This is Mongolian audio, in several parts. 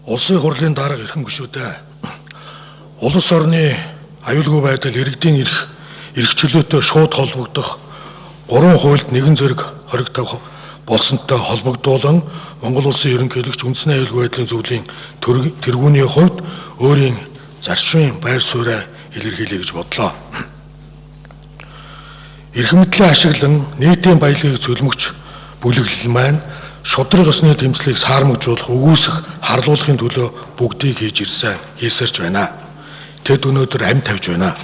Улсын хурлын дарга эрхэм гишүүдээ, улс орны аюулгүй байдал иргэдийн эрх чөлөөтэй шууд холбогдох 3 хуульд нэгэн зэрэг хориг тавих болсонтой холбогдуулан Монгол Улсын ерөнхийлөгч үндэсний аюулгүй байдлын зөвлөлийн тэргүүний хувьд өөрийн зарчмын байр сууриа илэрхийлье гэж бодлоо. Эрх мэдлээ ашиглан нийтийн баялагийг цөлмөгч бүлэглэл маань шударга ёсны тэмцлийг саармагжуулах, өгөөсөх, харлуулахын төлөө бүгдийг хийж ирсэн, хийсэрч байна. Тэд өнөөдөр амь тавьж байна.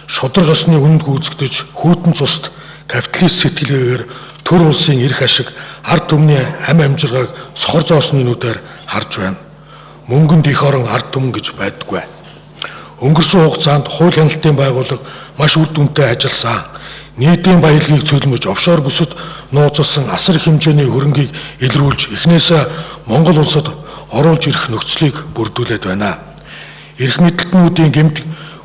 Шударга ёсны үнэнд гүйцэгдэж, хүйтэн цуст капиталист сэтгэлгээгээр төр улсын эрх ашиг, ард түмний ам амжиргааг сохор зоосны нүдээр харж байна. Мөнгөнд их орон ард түмэн гэж байдаггүй. Өнгөрсөн хугацаанд хууль хяналтын байгууллага маш үр дүнтэй ажилласан. Нийтийн баялагийг цөлмөж, офшор бүсэд нууцласан асар их хэмжээний хөрөнгийг илрүүлж, эхнээсээ Монгол улсад оруулж ирэх нөхцөлийг бүрдүүлээд байна. Эрх мэдэлтнүүдийн гэмт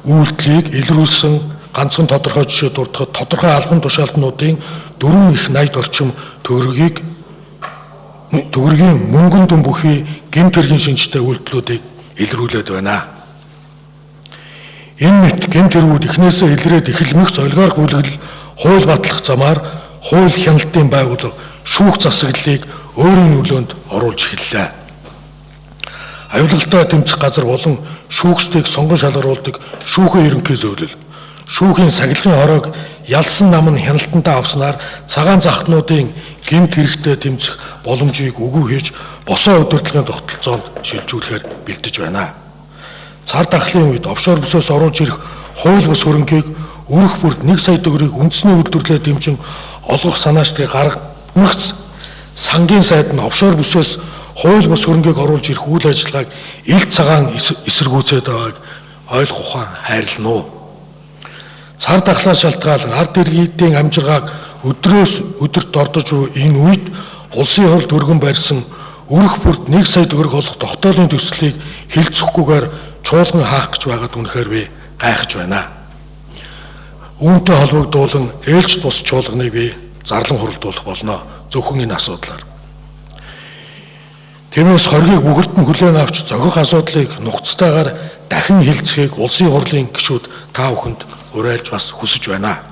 үйлдэлийг илрүүлсэн ганцхан тодорхой жишээ дурдахад тодорхой албан тушаалтнуудын 4 их 80 орчим төгрөгийн мөнгөн дүн бүхий гэмт хэргийн шинжтэй үйлдэлүүдийг илрүүлээд байна. Энэ мэт гэмт хэргүүд эхнээсээ илрээд эхэлмэгц олигарх бүлэглэл хууль батлах замаар хууль хяналтын байгууллага шүүх засаглалыг өөрийн нөлөөнд оруулж эхэллээ. Аюулгалтай тэмцэх газар болон шүүгчдийг сонгон шалгаруулдаг шүүхийн ерөнхий зөвлөл, шүүхийн сахилгын хороог ялсан нам нь хяналтандаа авснаар цагаан захтнуудын гэмт хэрэгтэй тэмцэх боломжийг үгүй хийж босоо удирдлагын тогтолцоонд шилжүүлэхээр бэлдэж байна. Цар тахлын үед офшор бүсээс оруулж ирэх хууль бус хөрөнгийг өрөх бүрт 1 сая төгрөгийг үндэсний үйлдвэрлэлээр дэмжин олгох санаачлагыг гаргамагц сангийн сайд нь офшор бүсээс хууль бус хөрөнгийг оруулж ирэх үйл ажиллагааг ил цагаан эсэргүүцээд байгааг ойлгох ухаан хайрлана уу? Цар тахлаас шалтгаалan ард иргэдийн амжиргааг өдрөөс өдөрт дордож буй энэ үед улсын хурлд өргөн барьсан өрөх бүрт 1 сая төгрөг олох тогтоолын төслийг хилцэхгүйгээр чуулган хаах гэж байгаад үнэхээр би гайхаж байна. Үүнтэй холбогдуулан ээлж тус чуулганыг би зарлан хуралдуулах болно. Зөвхөн энэ асуудлаар. Тиймээс хоргийг бүгд нь хүлээн авч зохих асуудлыг нухацтайгаар дахин хилцэхийг улсын хурлын гишүүд та бүхэнд уриалж бас хүсэж байна.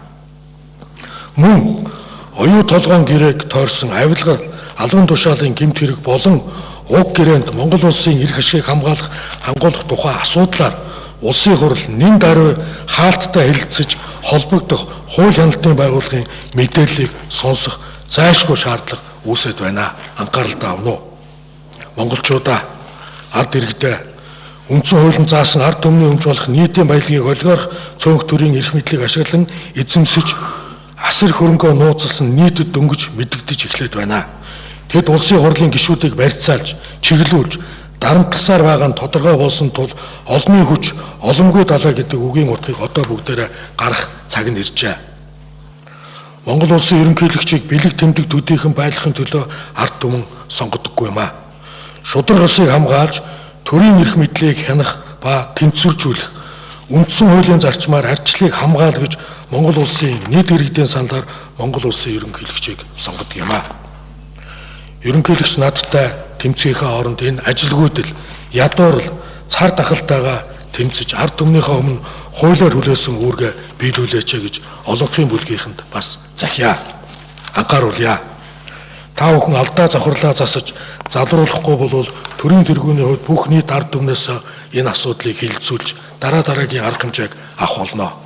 Мөн оюу толгоон гэрээг тойрсон авилга, албан тушаалын гэмт хэрэг болон уг гэрээнд Монгол улсын эрх ашигыг хамгаалах, хангуулах тухай асуудлаар улсын хурал нэн даруй хаалттай хэлэлцэж холбогдох хууль хяналтын байгууллагын мэдээллийг сонсох зайлшгүй шаардлага үүсэт байна. Анхааралтай авна уу? Монголчуудаа, ард иргэдээ, үндсэн хуулийн заасан ард түмний өмч болох нийтийн баялагийг олигарх цөөнх төрийн эрх мэдлийг ашиглан эзэмсэж асар хөрөнгөө нууцлсан нийтэд дөнгөж мэдэгдэж эхлээд байна. Тэд улсын хурлын гишүүдийг барьцаалж, чиглүүлж, дарамтласаар байгаа нь тодорхой болсон тул олонний хүч, оломгүй далай гэдэг үгийн утгыг одоо бүгдээрээ гарах цаг нь иржээ. Монгол улсын ерөнхийлөгчийг бэлэг тэмдэг төдийхөн байлгахын төлөө ард түмэн сонгодоггүй юм аа. Шударга ёсыг хамгаалж, төрийн эрх мэдлийг хянах ба тэнцвэржүүлэх, үндсэн хуулийн зарчмаар ардчлалыг хамгаал гэж Монгол улсын нийт иргэдийн саналаар Монгол улсын ерөнхийлөгчийг сонгодог юм аа. Ерөнхийлөгч надтай тэмцэхийнхээ оронд энэ ажилгүйдэл, ядуурл, цар тахалтайгаа тэмцэж ард түмнийхээ өмнө хуулиар хүлээсэн үүргээ биелүүлээч гэж олонхын бүлгийнхэнд бас захиа. Анхааруулъя. Та бүхэн алдаа завхарлаа засаж залруулахгүй бол төрийн тэргүүний хувьд бүх нийт ард түмнээс энэ асуудлыг хилцүүлж дараа дараагийн арга хэмжээг авах болно.